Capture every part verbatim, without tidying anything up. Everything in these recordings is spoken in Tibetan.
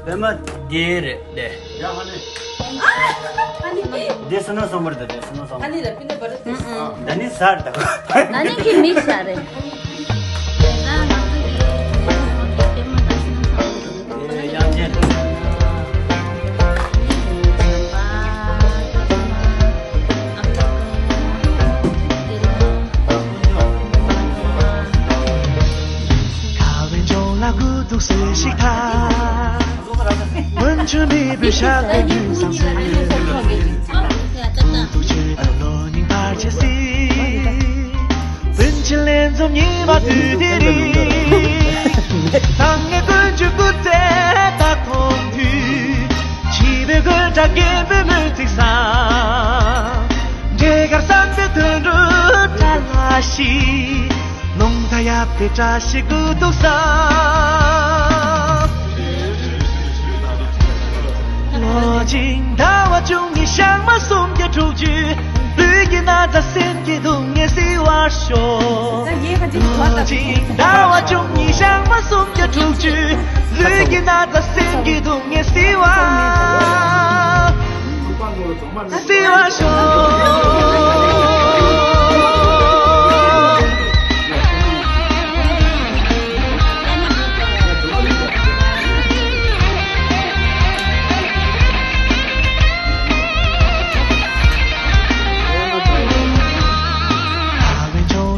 པད་མ་དེ་རེད་དེ། ཡ་ཧ་ནི། དེ་སུ་ནོ་སོང་བར་དེ་དེ་སུ་ནོ་སོང་བར། ཨ་ནི་ར་པི་ནི་བ་ཏར་ཏེ། ཨ་ཨ། ད་ནི་ཟར་ད། ད་ནི་གི་མི་ཤ་རེད། དེ་ཡང་ཅན། ཁ་བའི་ལྗོངས་ལ་དགུ་ཐུག་སུ་ཞིག་ཐ། སྔོན་ཆད་མེད་པའི་ཞག་པའི་ཁྱིམ་ཚང་ཟེར། དགུ་ཐུག་ཆོས་དང་བློ་སྙིང་བར་ཆད་སྲིད། སྤུན་མཆེད་ལས་འཛོམས་ཉི་མ་དུས་དེ་རིང་། བཟང་ངན་ཀུན་གྱི་སྐུ་ཚེ་ད་མཐོང་དུས། འཆི་བའི་དགོད་སྒྲ་རྒན་པོའི་མིག་ཚིག་ཟ། འདྲེ་དཀར་བསམ་པའི་དོན་གྲུབ་བཀྲ་ལ་ཤིས། རླུང་རྟ་ཡབ་དེ་བཀྲ་ཤིས་སྐུ་གདུགས་བསམ། ལོ་གཅིག་ཟླ་བ་བཅུ་གཉིས་ཞག་མ་སུམ་བརྒྱ་དྲུག་ཅུ། ལུས་ཀྱི་ན་ཚ་སེམས་ཀྱི་སྡུག་བསྔལ་བསིལ་བར་ཤོག། ལོ་གཅིག་ཟླ་བ་བཅུ་གཉིས་ཞག་མ་སུམ་བརྒྱ་དྲུག་ཅུ། ལུས་ཀྱི་ན་ཚ་སེམས་ཀྱི་སྡུག་བསྔལ་བསིལ་བར། བསིལ་བར་ཤོག།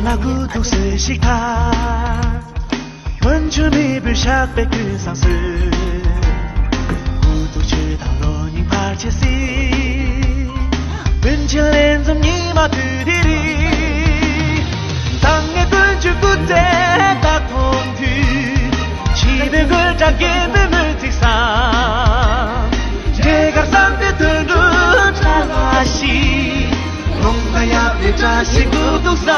ལ་དགུ་ཐུག་སུ་ཞིག་ཐ། སྔོན་ཆད་མེད་པའི་ཞག་པའི་ཀུན་བཟང་སུ། དགུ་ཐུག་ཆོས་དང་བློ་སྙིང་བར་ཆད་སྲིད། སྤུན་མཆེད་ལས་འཛོམས་ཉི་མ་དུས་དེ་རིང་། བཟང་ངན་ཀུན་གྱི་སྐུ་ཚེ་ད་མཐོང་དུས། འཆི་བའི་དགོད་སྒྲ་རྒན་པོའི་མིག་ཚིག་ཟ། འདྲེ་དཀར་བསམ་པའི་དོན་གྲུབ་བཀྲ་ལ་ཤིས། རླུང་རྟ་ཡབ་དེ་བཀྲ་ཤིས་སྐུ་གདུགས་བསམ།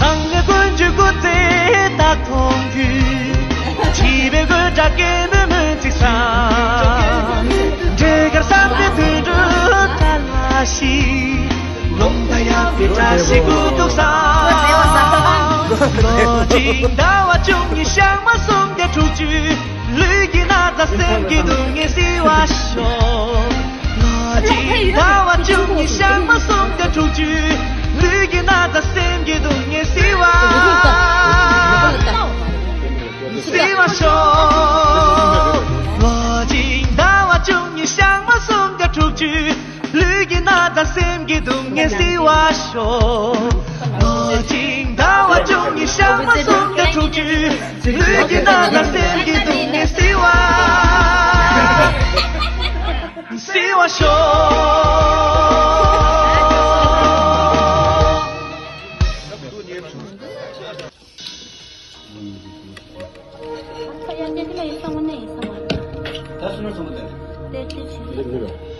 བཟང་ངན་ཀུན་གྱི་སྐུ་ཚེ་ད་མཐོང་དུས། འཆི་བའི་དགོད་སྒྲ་རྒན་པོའི་མིག་ཚིག་ཟ། འདྲེ་དཀར་བསམ་པའི་དོན་གྲུབ་བཀྲ་ལ་ཤིས། རླུང་རྟ་ཡབ་དེ་བཀྲ་ཤིས་སྐུ་གདུགས་བསམ། ལོ་གཅིག་ཟླ་བ་བཅུ་གཉིས་ཞག་མ་སུམ་བརྒྱ་དྲུག་ཅུ། ལུས་ཀྱི་ན་ཚ་སེམས་ཀྱི་སྡུག་བསྔལ་བསིལ་བར་ཤོག། ལོ་གཅིག་ཟླ་བ་བཅུ་གཉིས་ཞག་མ་སུམ་བརྒྱ་དྲུག་ཅུ། ལུས་ཀྱི་ན་ཚ་སེམས་ཀྱི་སྡུག་བསྔལ་བསིལ་བར། བསིལ་བར་ཤོག། ལོ་གཅིག་ཟླ་བ་བཅུ་གཉིས་ཞག་མ་སུམ་བརྒྱ་དྲུག་ཅུ། ལུས་ཀྱི་ན་ཚ་སེམས་ཀྱི་སྡུག་བསྔལ་བསིལ་བར་ཤོག། ལོ་གཅིག་ཟླ་བ་བཅུ་གཉིས་ཞག་མ་སུམ་བརྒྱ་དྲུག་ཅུ། ལུས་ཀྱི་ན་ཚ་སེམས་ཀྱི་སྡུག་བསྔལ་བསིལ་བར། བསིལ་བར་ཤོག།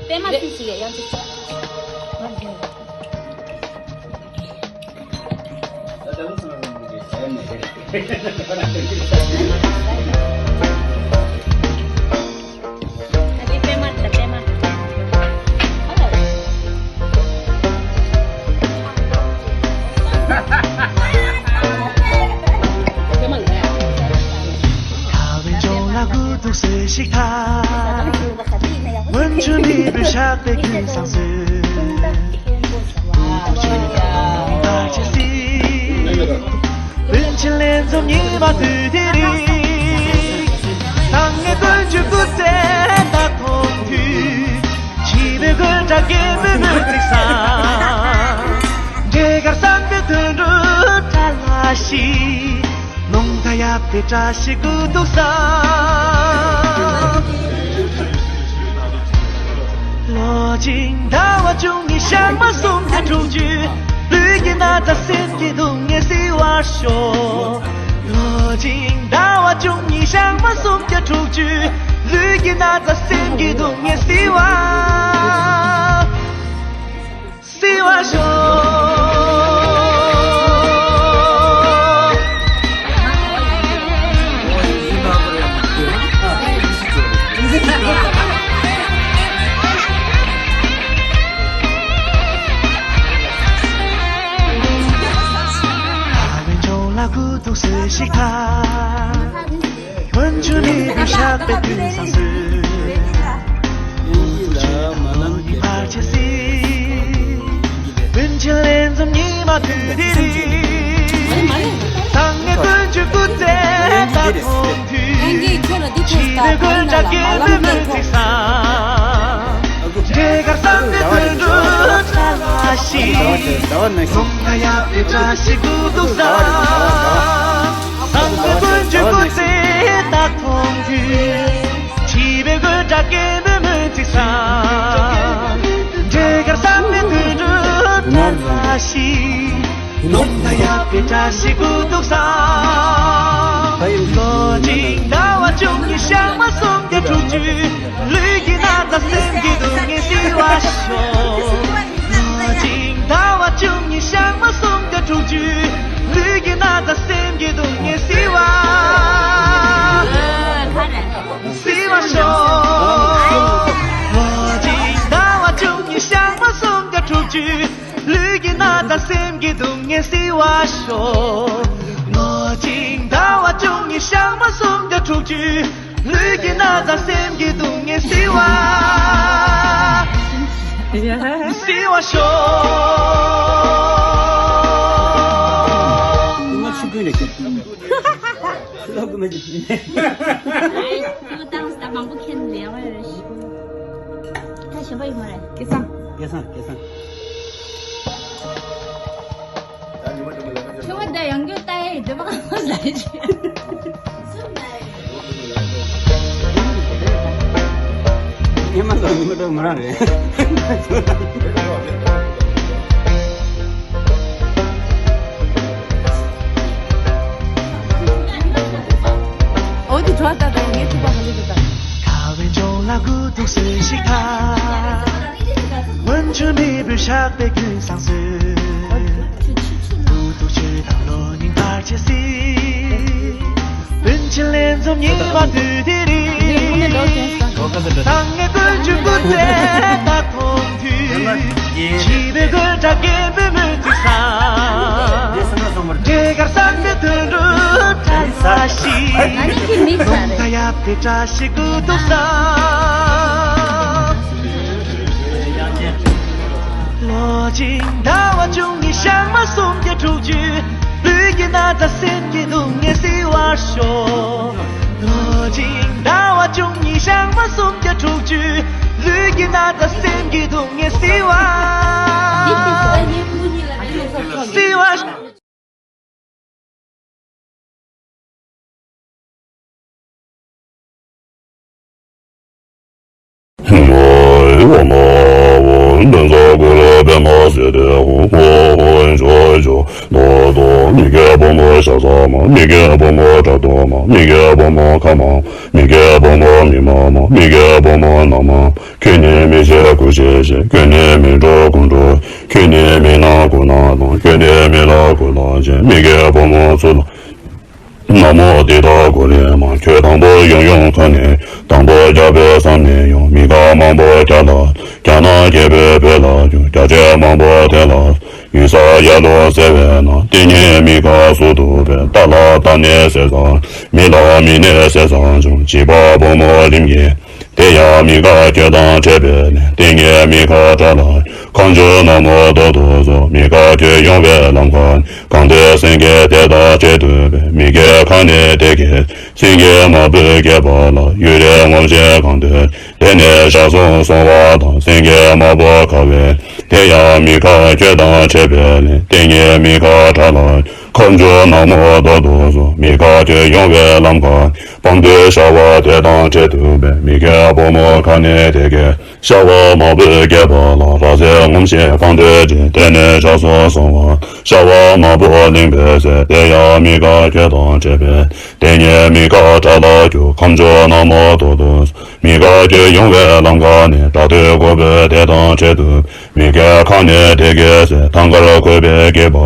པད་མ་སུ་ཞིག་ཡང་ཅི། སྔོན་ཆད་མེད་པའི་ཞག་པའི་ཀུན་བཟང་སུ། སྤུན་མཆེད་ལས་འཛོམས་ཉི་མ་དུས་དེ་རིང་། བཟང་ངན་ཀུན་གྱི་སྐུ་ཚེ་ད་མཐོང་དུས། འཆི་བའི་དགོད་སྒྲ་རྒན་པོའི་མིག་ཚིག་ཟ། འདྲེ་དཀར་བསམ་པའི་དོན་གྲུབ་བཀྲ་ལ་ཤིས། རླུང་རྟ་ཡབ་དེ་བཀྲ་ཤིས་སྐུ་གདུགས་བསམ། ལོ་གཅིག་ཟླ་བ་བཅུ་གཉིས་ཞག་མ་སུམ་བརྒྱ་དྲུག་ཅུ། ལུས་ཀྱི་ན་ཚ་སེམས་ཀྱི་སྡུག་བསྔལ་བསིལ་བར་ཤོག། ལོ་གཅིག་ཟླ་བ་བཅུ་གཉིས་ཞག་མ་སུམ་བརྒྱ་དྲུག་ཅུ། ལུས་ཀྱི་ན་ཚ་སེམས་ཀྱི་སྡུག་བསྔལ་བསིལ་བར། བསིལ་བར་ཤོག། ཐུགས་སུ་ཞིག་ཐག་སྔོན་བྱོན་མེས་པོའི་ཞགས་པའི་ཀུན་བཟང་གསོལ། ཐུགས་རྗེ་དང་བློ་ནི་བར་ཆད་སེལ། སྤུན་མཆེད་ལྷན་འཛོམས་ཉི་མ་དུས་དེ་རིང་། བཟང་ངན་ཀུན་སྤྱོད་སྐུ་ཚེ་དག་མཐོང་དུས། ཕྱི་པའི་དགོད་སྒྲ་སྐད་འབོད་མོས་ཚིག་བཟང་། འདྲེ་དཀར་བསམ་པའི་དོན་གྲུབ་བཀྲ་ལ་ཤིས། ལུང་ན་ཡབ་ཀྱི་བཀྲ་ཤིས་སྐུ་གདུང་བསམ། བཟང་པོ་ཀུན་སྤྱོད་སྐུ་ཚེ་དག་མཐོང་དུས། ཕྱི་པའི་དགོད་སྒྲ་སྐད་འབོད་མོས་ཚིག་བཟང་། འདྲེ་དཀར་བསམ་པའི་དོན་གྲུབ་བཀྲ་ལ་ཤིས། ལུང་ན་ཡབ་ཀྱི་བཀྲ་ཤིས་སྐུ་གདུང་བསམ། ལོ་གཅིག་ཟླ་བ་བཅུ་གཉིས་ཞག་མ་སུམ་བརྒྱ་དྲུག་ཅུ། ལུས་ཀྱི་ན་ཚ་སེམས་ཀྱི་སྡུག་བསྔལ་བསིལ་བར་ཤོག་ལོ་གཅིག་ཟླ་བ་བཅུ་གཉིས་ཞག་མ་སུམ་བརྒྱ་དྲུག་ཅུ། ལུས་ཀྱི་ན་ཚ་སེམས་ཀྱི་སྡུག་བསྔལ་བསིལ་བ། བསིལ་བར་ཤོག་ལོ་གཅིག་ཟླ་བ་བཅུ་གཉིས་ཞག་མ་སུམ་བརྒྱ་དྲུག་ཅུ། ལུས་ཀྱི་ན་ཚ་སེམས་ཀྱི་སྡུག་བསྔལ་བསིལ་བར་ཤོག་ལོ་གཅིག་ཟླ་བ་བཅུ་གཉིས་ཞག་མ་སུམ་བརྒྱ་དྲུག་ཅུ། ལུས་ཀྱི་ན་ཚ་སེམས་ཀྱི་སྡུག་བསྔལ་བསིལ་བ། བསིལ་བར་ཤོག་ལོ་གཅིག་ཀུན་ནས་ཁྱེར། ལོ་དགུ་མ་གཅིག་ཀུན་ནས། ཨེ། ཏུ་ཏང་སི་ད་མང་པོ་ཁྱེར་ནས་ཡོང་བ་རེད། ད་གཞན་པ་ཡོད་མ་རེད། སྐལ་བཟང་། སྐལ་བཟང་། སྐལ་བཟང་། ཁྱོད་འདི་ཡང་སྐྱོ་ལྟ་ཡི་འདི་མ་ལ་ཅི། ཉི་མ་ལ་ཉི་མ་འགྲོ་ང་རང་རེད། འོ་དེ་བྲོ་བ་ལྟ་ད་ངས་ཐུག་པ་མ་ལུས་ད། ཁ་བའི་ལྗོངས་ལ་དགུ་ཐུག་སུ་ཞིག་ཐག་སྔོན་བྱོན་མེས་པོའི་ཞགས་པའི་ཀུན་བཟང་གསོལ། དགུ་ཐུག་ཆོས་དང་བློ་སྙིང་བར་ཆད་སེལ། སྤུན་མཆེད་ལྷན་འཛོམས་ཉི་མ་དུས་དེ་རིང་བཟང་ངན་ཀུན་སྤྱོད་སྐུ་ཚེ་དག་མཐོང་དུས། ཕྱི་པའི་དགོད་སྒྲ་སྐད་འབོད་མོས་ཚིག་བཟང་། འདྲེ་དཀར་བསམ་པའི་དོན་གྲུབ་བཀྲ་ལ་ཤིས། ལུང་ན་ཡབ་ཀྱི་བཀྲ་ཤིས་སྐུ་གདུང་བསམ། ལོ་གཅིག་ཟླ་བ་བཅུ་གཉིས་ཞག་མ་སུམ་བརྒྱ་དྲུག་ཅུ། ལུས་ཀྱི་ན་ཚ་སེམས་ཀྱི་སྡུག་བསྔལ་བསིལ་བར་ཤོག་ལོ་གཅིག་ཟླ་བ་བཅུ་གཉིས་ཞག་མ་སུམ་བརྒྱ་དྲུག་ཅུ། ལུས་ཀྱི་ན་ཚ་སེམས་ཀྱི་སྡུག་བསྔལ་བསིལ་བ། བསིལ་བ། ཁྱོད་ནི་མི་ཤེས་ཀུན་ཤེས་ཤིང་། ཁྱོད་ནི་མི་སྣང་ཀུན་སྣང་དང་། ཁྱོད་ནི་མི་ལ་ཀུན་ལ་ཅན། མི་དགེ་བུ་མོ་ཚུར་ལ། ན་མོ་ཏི་ཏ་གུ་རེ་མ། ཁྱོད་དང་པོ་ཡོང་ཡོང་ཁ་ནས། དང་པོ་རྒྱ་བོད་ས་ནས་ཡོང་། མི་ཁ་མང་པོ་རྒྱ་ལ། རྒྱ་ནག་རྒྱལ་པོའི་བོད་ལ་བྱུང་། རྒྱ་ཆེ་མང་པོ་དེ་ལ། ཡུལ་ས་ཡ་ལོ་ཟེར་བས་ན། དེ་ཉིད་མི་ཁ་སུ་དུ་བས། ཏ་ལ་ཏ་ནས་ཟེར་ས། མི་ལ་མི་ནས་ཟེར་ས་བྱུང་། བྱིས་པ་བུ་མོ་རིམ་གྱིས། དེ་ཡང་མི་ཁ་ཁྱོད་དང་འཕྲད་པས་ནས། དེ་ཉིད་མི་ཁ་བཀྲ་ལ། ཁ་མཆུ་ནག་མོ་ཏོག་ཏོ་སོགས། མི་ཁ་ཁྱོད་ཡོང་བའི་ལམ་ཁ་ནས། གང་དུ་སེང་གེ་དེ་དང་འཕྲད་དུ་བས། མི་ཁའི་ཁ་ནས་དེ་སྐད། སེང་གེ་དམར་པོའི་སྐེད་པ་ལ། གཡུ་རལ་ངོམས་ཤིང་གང་དུ། དེ་ནས་ཞག་སོང་སོང་བ་དང་། སེང་གེ་དམར་པོ་ཁ་བས། དེ་ཡང་མི་ཁ་ཁྱོད་དང་འཕྲད་པས་ནས། དེ་ཉིད་མི་ཁ་བཀྲ་ལ། ཁ་མཆུ་ནག་མོ་ཏོག་ཏོ་སོགས། མི་ཁ་ཁྱོད་ཡོང་བའི་ལམ་ཁ་ནས། པང་དུ་ཤ་བ་དེ་དང་འཕྲད་དུ་བས། མི་ཁའི་བུ་མོ་ཁ་ནས་དེ་སྐད། ཤ་བ་དམར་པོའི་སྐེད་པ་ལ། ར་བཟི་ངོམས་ཤིང་གང་དུ་ཕྱིན། དེ་ནས་ཞག་སོང་སོང་བ། ཤ་བ་དམར་པོ་ལིང་པས་ཟེར། དེ་ཡང་མི་ཁ་ཁྱོད་དང་འཕྲད་པས། དེ་ཉིད་མི་ཁ་བཀྲ་ལ་གྱུར། ཁ་མཆུ་ནག་མོ་ཏོག་ཏོ། མི་ཁ་ཁྱོད་ཡོང་བའི་ལམ་ཁ་ནས། བྲག་ཐོད་གོར་མོ་དེ་དང་འཕྲད་དུ། མི་ཁའི་ཁ་ནས་དེ་སྐད་ཟེར། ཐང་དཀར་ཁོལ་པའི་སྐེད་པ།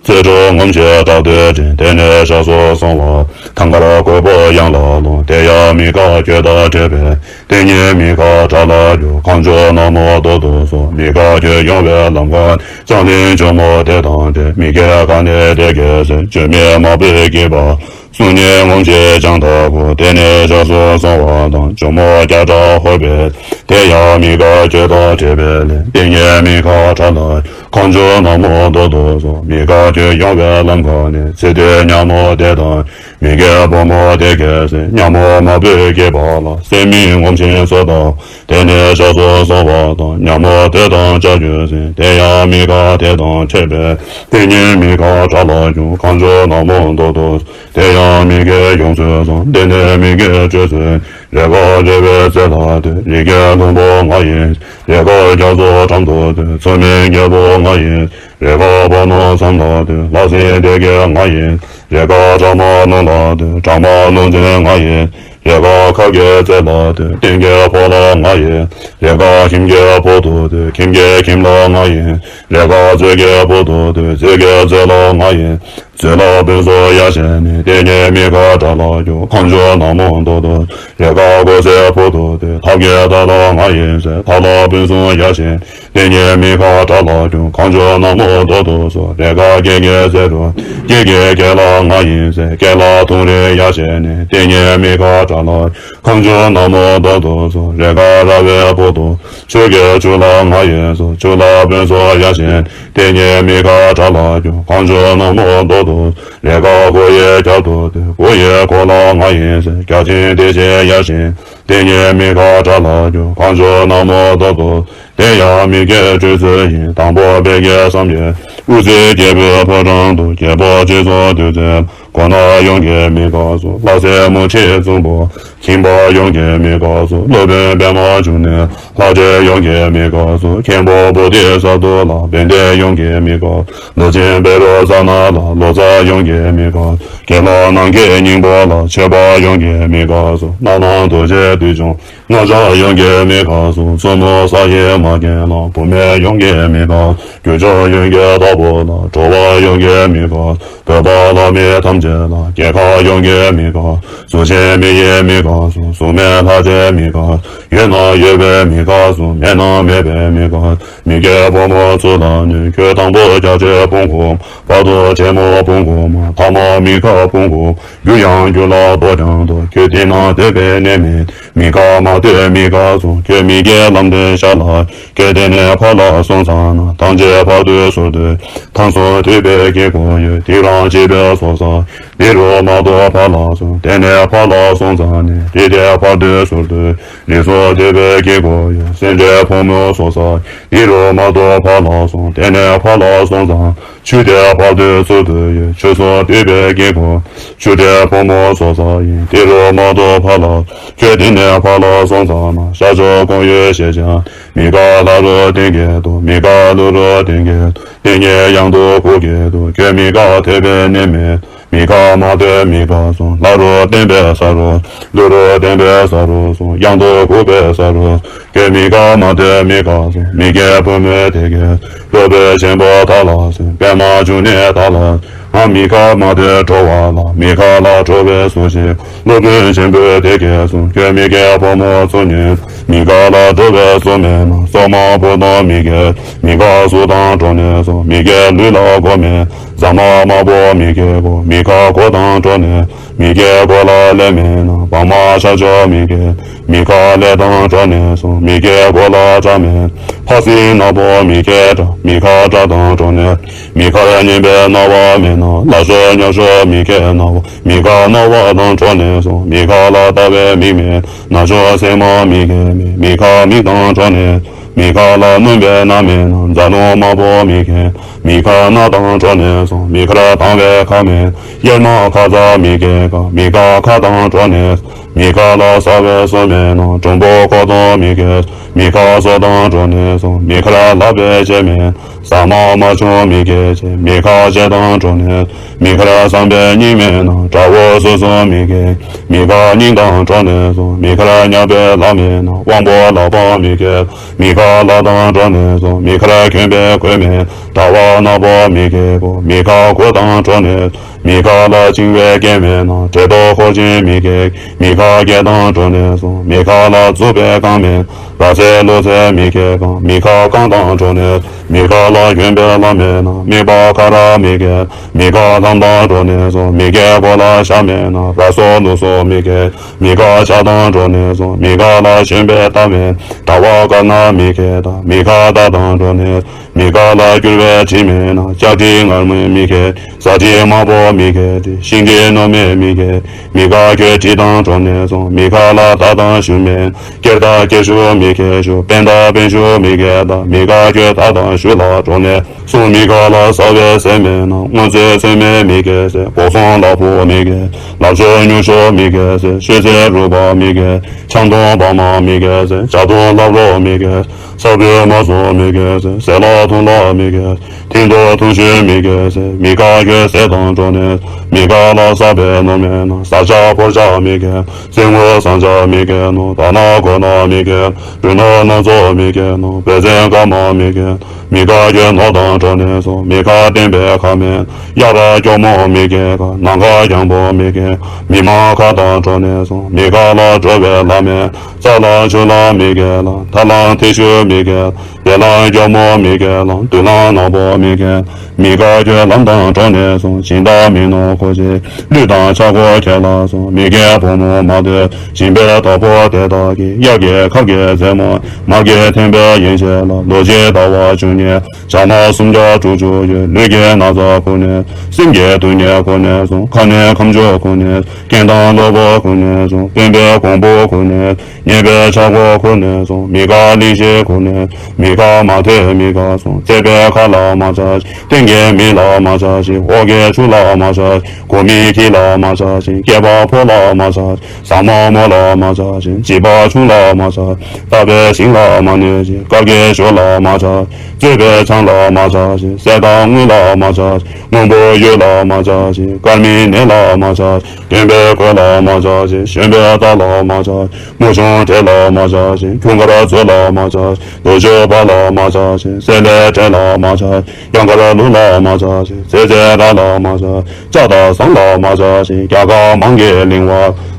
རྩོལ་སྒྲུབ་ངོམས་ཤིང་སྐྲག་སྟེ་བྲེལ། དེ་ནས་ཞབས་སུ་སོང་བ་དང་། ཐང་དཀར་རྒོད་པོ་གཡང་ལ་ལྷུང་། དེ་ཡང་མི་དགའ་ཁྱོད་དང་འཕྲད་པས། དེ་ཉིད་མི་དགའ་དགྲ་ལ་གྱུར། གང་བྱུང་ནག་མོ་རྡོ་རྡོ་སོགས། མི་དགའ་ཁྱོད་ཡོང་བའི་ལམ་ཁ་ནས། ལྕང་གླིང་ཇོ་མོ་དེ་དང་འཕྲད། མི་དགའ་ག་ནས་དེ་སྐད་ཟེར། ཇོ་མོས་མ་བོས་སྐྱེས་པ། གསུང་ཉིད་ངོམས་ཤིང་སྤྱང་ཐག་གོ། དེ་ནས་ཞབས་སུ་སོང་བ་དང་། ཇོ་མོ་རྒྱ་གྲགས་ཧོར་པའི། དེ་ཡང་མི་དགའ་ཁྱོད་དང་འཕྲད་པའི་ལན། དེ་ཉིད་མི་དགའ་དགྲ་ལ། གང་བྱུང་ནག་མོ་རྡོ་རྡོ་སོགས། མི་དགའ་ཁྱོད་ཡོང་བའི་ལམ་ཁ་ནས། ཚེ་སྟོད་ཉ་མོ་དེ་དང་། མི་དགའ་བུ་མོ་དེ་སྐད་ཟེར། ཉ་མོ་མ་བོས་སྐྱེས་པ་ལ། སྲེད་མེད་ངོམས་ཤིང་སོ་དང་། དེ་ནས་ཞབས་སུ་སོང་བ་དང་། ཉ་མོ་དེ་དང་ལྕགས་ཀྱུ་ཟེར། དེ་ཡང་མི་དགའ་དེ་དང་འཕྲད་པས། དེ་ཉིད་མི་དགའ་དགྲ་ལ་གྱུར། གང་བྱུང་ནག་མོ་རྡོ་རྡོ། དེ་ཡང་མི་དགའ་ཡོངས་སུ་བཟུང་། དེ་ནས་མི་དགའ་བཅོས་ཟེར། རེས་འགའ་རེ་བའི་རྩེ་ལ་ལྟོས། རི་སྐྱེས་ལྷུན་པོ་ང་ཡིན། རེས་འགའ་རྒྱ་མཚོ་འགྲམ་དུ་ལྟོས། མཚོ་མིན་རྒྱལ་པོ་ང་ཡིན། རེས་འགའ་བ་ནོར་མཚམས་ལ་ལྟོས། ལྷ་སྲིན་སྡེ་བརྒྱད་ང་ཡིན། རེས་འགའ་སྦྲགས་མ་ལུང་ལ་ལྟོས། སྦྲགས་མ་ལུང་འཛིན་ང་ཡིན། རེས་འགའ་ཁབ་ཀྱི་རྩེ་ལ་ལྟོས། སྟེང་གི་ཕོ་ལྷ་ང་ཡིན། རེས་འགའ་ཁྱིམ་གྱི་ཕོ་དུ་ལྟོས། ཁྱིམ་གྱི་ཁྱིམ་ལྷ་ང་ཡིན། རེས་འགའ་མཛོད་ཀྱི་ཕོ་དུ་ལྟོས། མཛོད་ཀྱི་མཛོད་ལྷ་ང་ཡིན། མཛོད་ལྷ་ཕུན་སུམ་ཡ་བྱས་ནས། དེ་ཉིད་མི་དགའ་དགྲ་ལ་གྱུར། གང་བྱུང་ནག་མོ་རྡོ་རྡོ། རེས་འགའ་གོས་སེར་ཕོ་དུ་ལྟོས། ཐབས་མཁས་དར་ལྷ་ང་ཡིན་ཟེར། དར་ལྷ་ཕུན་སུམ་ཡ་བྱས། དེ་ཉིད་མི་དགའ་དགྲ་ལ་གྱུར། གང་བྱུང་ནག་མོ་རྡོ་རྡོ་སོགས། རེས་འགའ་སྐེ་གི་སེར་རུ། སྐེ་གི་སྐེ་ལྷ་ང་ཡིན་ཟེར། སྐེ་ལྷ་ཐུང་རིང་ཡ་བྱས་ནས། དེ་ཉིད་མི་དགའ་དགྲ་ལ། གང་བྱུང་ནག་མོ་རྡོ་རྡོ་སོགས། རེས་འགའ་ར་བའི་ཕོ་དུ། ཆུ་གི་ཆུ་ལྷ་ང་ཡིན་སོགས། ཆུ་ལྷ་ཕུན་སུམ་ཡ་བྱས། དེ་ཉིད་མི་དགའ་དགྲ་ལ་གྱུར། གང་བྱུང་ནག་མོ་རྡོ་རྡོ། རེས་འགའ་གོ་ཡི་རྒྱབ་ཏུ་ལྟོས། གོ་ཡི་གོ་ལྷ་ང་ཡིན་ཟེར། རྒྱ་ཆེན་དེ་བཞིན་ཡ་བྱས། དེ་ཉིད་མི་དགའ་དགྲ་ལ་གྱུར། གང་བྱུང་ནག་མོ་རྡོ་རྡོ། དེ་ཡང་མི་དགའ་བཅོས་ཚུལ་ཡིན། དང་པོ་དཔལ་གྱི་བསམ་ཡས། དབུ་རྩེ་རྒྱལ་པོའི་ཕོ་བྲང་དུ། རྒྱལ་པོ་སྤྱི་གཙུག་བདུད་རྩི། གོ་ནག་ཡོངས་ཀྱི་མི་དགའ་སོགས། ལྷ་སྲས་མུ་ཁྲི་གཙུག་པུར། ཁྱིམ་པ་ཡོངས་ཀྱི་མི་དགའ་སོགས། སློབ་དཔོན་པདྨ་འབྱུང་གནས། ལྷ་འདྲེ་ཡོངས་ཀྱི་མི་དགའ་སོགས། མཁན་པོ་བོ་དྷི་ས་ཏྭ་ལ། བན་དེ་ཡོངས་ཀྱི་མི་དགའ། ལོ་ཆེན་བཻ་རོ་ཙ་ན་ལ། ལོ་ཙཱ་ཡོངས་ཀྱི་མི་དགའ། དགེ་སློང་ནམ་མཁའི་སྙིང་པོ་ལ། ཆོས་པ་ཡོངས་ཀྱི་མི་དགའ་སོགས། སྣ་ནམ་རྡོ་རྗེ་བདུད་འཇོམས། སྔགས་འཆང་ཡོངས་ཀྱི་མི་དགའ་སོགས། བཙུན་མོ་ས་ཡི་མ་རྒན་ལ། བུད་མེད་ཡོངས་ཀྱི་མི་དགའ། རྒྱུ་སྦྱོར་ཡོངས་ཀྱི་བདག་པོ་ལ། འགྲོ་བ་ཡོངས་ཀྱི་མི་དགའ། བོད་པ་ལྷ་མི་ཐམས་ཅད་ལ། རྒྱལ་ཁམས་ཡོངས་ཀྱི་མི་དགའ། གཟུགས་ཅན་མི་ཡི་མི་དགའ་སོགས། གཟུགས་མེད་ལྷ་འདྲེ་མི་དགའ། ཡོད་ན་ཡོད་པའི་མི་དགའ་སོགས། མེད་ན་མེད་པའི་མི་དགའ། མི་དགའ་བུ་མོ་ཚུ་ལ་ནི། ཁྱོད་དང་པོ་རྒྱ་ཆེ་སྤུན་དགུ། བར་དུ་ཆེན་མོ་སྤུན་དགུ་མ། ཐ་མ་མི་དགའ་སྤུན་དགུ། རྒྱུ་ཡང་རྒྱུ་ལ་ལྡོག་ཀྱང་ལྡོག་ཁྱོད་དེ་ན་སྡོད་པའི་གནས་མེད། མི་དགའ་མ་སྡོད་མི་དགའ་སོགས། ཁྱོད་མི་དགའི་ལམ་དེ་ཤར་ལ། ཁྱོད་དེ་ནས་ཕར་ལ་སོང་ཙ་ན། ཐང་ཆད་ཕར་དུ་ཟུར་དུ། ཐང་སོ་དུད་པའི་དཀྱིལ་འཁོར་ཡོད། དེ་རང་བྱེད་པའི་སོ་ས། འདི་རུ་མ་གཏོགས་ཕར་ལ་སོང་། དེ་ནས་ཕར་ལ་སོང་ཙ་ན། རི་དེ་ཕར་དུ་ཟུར་དུ། རི་སོ་དུད་པའི་དཀྱིལ་འཁོར་ཡོད། སེ་འབྲས་ཕོ་མོའི་སོ་ས། འདི་རུ་མ་གཏོགས་ཕར་ལ་སོང་། དེ་ནས་ཕར་ལ་སོང་ཙ་ན། ཆུ་དེ་ཕར་དུ་ཟུར་དུ་ཡོད། ཆུ་སོ་དུད་པའི་དཀྱིལ་འཁོར། ཆུ་དེ་ཕོ་མོའི་སོ་ས་ཡིན། དེ་རུ་མ་གཏོགས་ཕར་ལ། ཁྱོད་དེ་ནས་ཕར་ལ་སོང་ཙ་ན། ཤར་ཕྱོགས་ཀོང་ཡུལ་ཞེས་བྱ། མི་དགའ་ལྷ་རུ་སྟེང་གི་དུ། མི་དགའ་ཀླུ་རུ་སྟེང་གི་དུ། དེ་ཉིད་གཡང་དུ་གུག་གི་དུ། ཁྱོད་མི་དགའ་སྡོད་པའི་གནས་མེད། མི་དགའ་མ་སྡོད་མི་དགའ་སོང་། ལྷ་རུ་བསྟན་པའི་ས་རུ། ཀླུ་རུ་བསྟན་པའི་ས་རུ་སོང་། གཡང་དུ་གུག་པའི་ས་རུ། ཁྱོད་མི་དགའ་མ་སྡོད་མི་དགའ་སོང་། མི་དགའ་བུ་མོ་དེ་གའི། སློབ་དཔོན་ཆེན་པོ་དག་ལ་གསོལ། པདྨ་འབྱུང་གནས་དག་ལ། ང་མི་དགའ་མ་སྡོད་འགྲོ་བ་ལ། མི་དགའ་ལ་འགྲོ་བའི་གཟུགས་ཤིག། སློབ་དཔོན་ཆེན་པོས་དེ་སྐད་གསུངས། ཁྱོད་མི་དགའ་བུ་མོ་ཚུ་ཉིད། མི་དགའ་ལ་འགྲོ་བའི་གཟུགས་མེད་ན། སོག་མ་ཕོ་དང་མི་དགའ། མི་དགའ་གཟུགས་དང་འགྲོགས་ནས་སོ། མི་དགའ་ལུས་ལ་མགོ་མེད། ཟ་མ་དམར་པོ་མི་དགའ་གོ། མི་དགའ་མགོ་དང་འགྲོགས་ནས། མི་དགའ་མགོ་ལ་ཀླད་མེད་ན། བག་མ་ཤ་ཆོག་མི་དགའ། མི་དགའ་ཀླད་དང་འགྲོགས་ནས་སོ། མི་དགའ་མགོ་ལ་སྐྲ་མེད། ཕ་སྲིན་ནག་པོ་མི་དགའ་སྐྲ། མི་དགའ་སྐྲ་དང་འགྲོགས་ནས། མི་དགའ་སྙན་པའི་རྣ་བ་མེད་ན། ལ་སོགས་སྙན་སོགས་མི་དགའ་རྣ་བ། མི་དགའ་རྣ་བ་དང་འགྲོགས་ནས་སོ། མི་དགའ་ལ་ལྟ་བའི་མིག་མེད། ན་ཆུང་སེན་མོ་མི་དགའ་མེད། མི་དགའ་མིག་དང་འགྲོགས་ནས། མི་དགའ་ལ་སྣོམ་པའི་སྣ་མེད་ན། རྫ་ལུང་དམར་པོ་མི་དགའ། མི་དགའ་སྣ་དང་འགྲོགས་ནས་སོ། མི་དགའ་དང་བའི་ཁ་མེད། གཡེར་མ་ཁ་ཚ་མི་དགའ་ཁ། མི་དགའ་ཁ་དང་འགྲོགས་ནས། མི་དགའ་ལ་ཟ་བའི་བཟོ་མེད་ན། མགྲོན་པོ་ཁོག་དང་མི་དགའ། མི་དགའ་བཟོ་དང་འགྲོ་ནས་སོང་། མི་དགར་ལབ་པའི་བྱེད་མེད་ན། ཟ་མ་མ་བྱུང་མི་དགའ་བྱེད། མི་དགའ་བྱེད་དང་འགྲོ་ནས། མི་དགར་བསམ་པའི་སྙིང་མེད་ན། དགྲ་བོ་སོ་སོ་མི་དགའ། མི་དགའ་སྙིང་དང་འགྲོ་ནས་སོང་། མི་དགར་ཉག་པའི་ལག་མེད་ན། དབང་པོ་ལག་པ་མི་དགའ། མི་དགའ་ལག་དང་འགྲོ་ནས་སོང་། མི་དགར་གྱོན་པའི་གོས་མེད་ན། ཟླ་བ་ནག་པོ་མི་དགའ་གོ། མི་དགའ་གོས་དང་འགྲོ་ནས། མི་དགའ་ལ་བཅིང་བའི་རྐྱེན་མེད་ན། དྲེད་དོ་ཁོག་ཅན་མི་དགའ། མི་དགའ་སྐད་དང་འགྲོ་ནས་སོང་། མི་དགའ་ལ་འཛུགས་པའི་རྐང་མེད་ན། ར་ཚེ་ལུ་ཚེ་མི་དགའ་གང་། མི་དགའ་རྐང་དང་འགྲོ་ནས། མི་དགའ་ལ་གྱོན་པའི་ལྷམ་མེད་ན། མིད་པ་ཁ་ར་མི་དགའ། མི་དགའ་ལྷམ་དང་འགྲོ་ནས་སོང་། མི་དགའ་མགོ་ལ་ཞྭ་མེད་ན། ར་སོ་ལུག་སོ་མི་དགའ། མི་དགའ་ཞྭ་དང་འགྲོ་ནས་སོང་། མི་དགའ་ལ་ཞོན་པའི་རྟ་མེད་ན། ཟླ་བ་དཀར་ན་མི་དགའ་ད། མི་དགའ་རྟ་དང་འགྲོ་ནས། མི་དགའ་ལ་སྐྱུར་བའི་དྲི་མེད་ན། ལྕགས་དྲི་མངར་མོ་མི་དགའ། ཟ་དྲི་དམར་པོ་མི་དགའ་སྟེ། ཤིང་དྲི་རྣོ་མེད་མི་དགའ། མི་དགའ་ཁྱོད་དྲི་དང་འགྲོ་ནས་སོང་། མི་དགའ་ལ་མདའ་དང་གཞུ་མེད་ན། སྐེར་མདའ་སྐེར་གཞུ་མི་དགའ་ཞུ། པད་མདའ་པད་གཞུ་མི་དགའ་ད། མི་དགའ་ཁྱོད་མདའ་དང་གཞུ་ལ་འགྲོ་ནས་སོང་། མི་དགའ་ལ་ཟ་བའི་ཟས་མེད་ན། སྔོ་ཚལ་ཚོད་མེད་མི་དགའ་ཟས། བོག་ཟོང་ལ་ཕུག་མི་དགའ། ལག་ཤོག་སྨྱུག་ཤོག་མི་དགའ་ཟས། ཤོད་ཚལ་རུལ་པ་མི་དགའ། ཆང་འཐུང་བག་མ་མི་དགའ་ཟས། ཇ་འཐུང་ལྷབ་རོག་མི་དགའ། ས་བོན་མ་བཟོ་མི་དགའ་ཟས། ཟས་ལ་འཐུང་ལ་མི་དགའ། ཐིམ་ཐོ་འཐུང་ཆུ་མི་དགའ་ཟས། མི་དགའ་ཁྱོད་ཟས་དང་འགྲོ་ནས། མི་དགའ་ལ་ཟ་བའི་ནོར་མེད་ན། ཟ་ཆ་ཕོར་ཆ་མི་དགའ། སེམས་ངོ་བསམ་བྱ་མི་དགའ་ནོ། ད་ན་གོ་ན་མི་དགའ། རུ་ན་ན་ཚོ་མི་དགའ་ནོ། བེ་ཚན་ཀ་མ་མི་དགའ། མི་དགའ་ཁྱོད་ནོར་དང་འགྲོ་ནས་སོང་། མི་དགའ་བསྟན་པའི་ཁ་མེད་ན། གཡག་ར་སྐྱོག་མོ་མི་དགའ་ག། ནམ་མཁའ་རྒྱང་པོ་མི་དགའ། མི་མང་ཁ་དང་འགྲོ་ནས་སོང་། མི་དགའ་ལ་འགྲོ་བའི་ལམ་མེད་ན། རྩྭ་ལ་ཆུ་ལ་མི་དགའ་ལ། ཐ་ལང་ཐི་ཤུ་མི་དགའ་ལ། བེ་ལང་སྐྱོག་མོ་མི་དགའ་ལ། དུ་ལང་ནག་པོ་མི་དགའ་ལ། མི་དགའ་ཁྱོད་ལམ་དང་འགྲོ་ནས་སོང་། སྦྱིན་བདག་མི་ནོར་ཁོ་ཆེ། ལུས་དང་ཆག་སྒོ་ཁྱེར་ལ་སོང་། མི་དགའ་བུ་མོ་མ་དེ། སྦྱིན་པའི་བདག་པོ་དེ་དག་གིས། གཡག་གི་ཁབ་ཀྱི་རྩེ་མོ། མ་གི་ཐེམ་པའི་ཡན་ཆད་ལ། ལོ་གཅིག་ཟླ་བ་བཅུ་གཉིས། ཞག་མ་སུམ་བརྒྱ་དྲུག་ཅུ་ཡོད། ལུས་ཀྱི་ན་ཚ་ཁུ་ནས། སེམས་ཀྱི་སྡུག་བསྔལ་ཁུ་ནས་སོང་། ཁ་ནས་ཁམ་ཆུ་ཁུ་ནས། རྐྱེན་དང་གློ་བུར་ཁུ་ནས་སོང་། སྟོན་པའི་གོང་བུ་ཁུ་ནས། ཉེས་པའི་ཆག་སྒོ་ཁུ་ནས་སོང་། མི་དགའ་གླེན་གཤེར་ཁུ་ནས། མི་དགའ་མ་དེ་མི་དགའ་སོང་། བཙས་པའི་ཁ་ལ་མ་ཆགས་ཤིང་། སྟེང་གི་མི་ལ་མ་ཆགས་ཤིང་། འོག་གི་ཆུ་ལ་མ་ཆགས་ཤིང་། སྒོ་མི་ཁྱི་ལ་མ་ཆགས་ཤིང་། སྐྱེས་པ་ཕོ་ལ་མ་ཆགས་ཤིང་། ཟ་མ་མོ་ལ་མ་ཆགས་ཤིང་། བྱིས་པ་ཆུང་ལ་མ་ཆགས་ཤིང་། བཏབ་པའི་ཤིང་ལ་མ་གནོད་ཅིང་། དཀར་གྱི་ཞོ་ལ་མ་ཆགས་ཤིང་། བཙོས་པའི་ཆང་ལ་མ་ཆགས་ཤིང་། གསེར་དང་དངུལ་ལ་མ་ཆགས་ཤིང་། སྔོན་པོ་གཡུ་ལ་མ་ཆགས་ཤིང་། དཀར་མིན་ནས་ལ་མ་ཆགས་ཤིང་། གྱོན་པའི་གོས་ལ་མ་ཆགས་ཤིང་། ཞོན་པའི་རྟ་ལ་མ་ཆགས་ཤིང་། མོ་ཆུང་དེ་ལ་མ་ཆགས་ཤིང་། ཁྱུང་དཀར་མཛོ་ལ་མ་ཆགས་ཤིང་། རྡོ་ཆུ་བ་ལ་མ་ཆགས་ཤིང་། གསེར་ལས་བྲེ་ལ་མ་ཆགས་ཤིང་། གཡང་དཀར་ལུག་ལ་མ་ཆགས་ཤིང་། ཚེ་ཚེ་ར་ལ་མ་ཆགས་ཤིང་། ལྕགས་དང་ཟངས་ལ་མ་ཆགས་ཤིང་། རྒྱ་གར་མང་གི་གླིང་བ།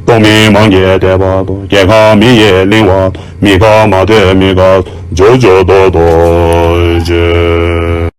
སྟོང་མིན་མང་གི་དད་པ་དང་། རྒྱལ་ཁམས་མི་ཡི་གླིང་བ། མི་དགའ་མ་དེ་མི་དགའ། ཇོ་ཇོ་དོ་དོ་ཇེ།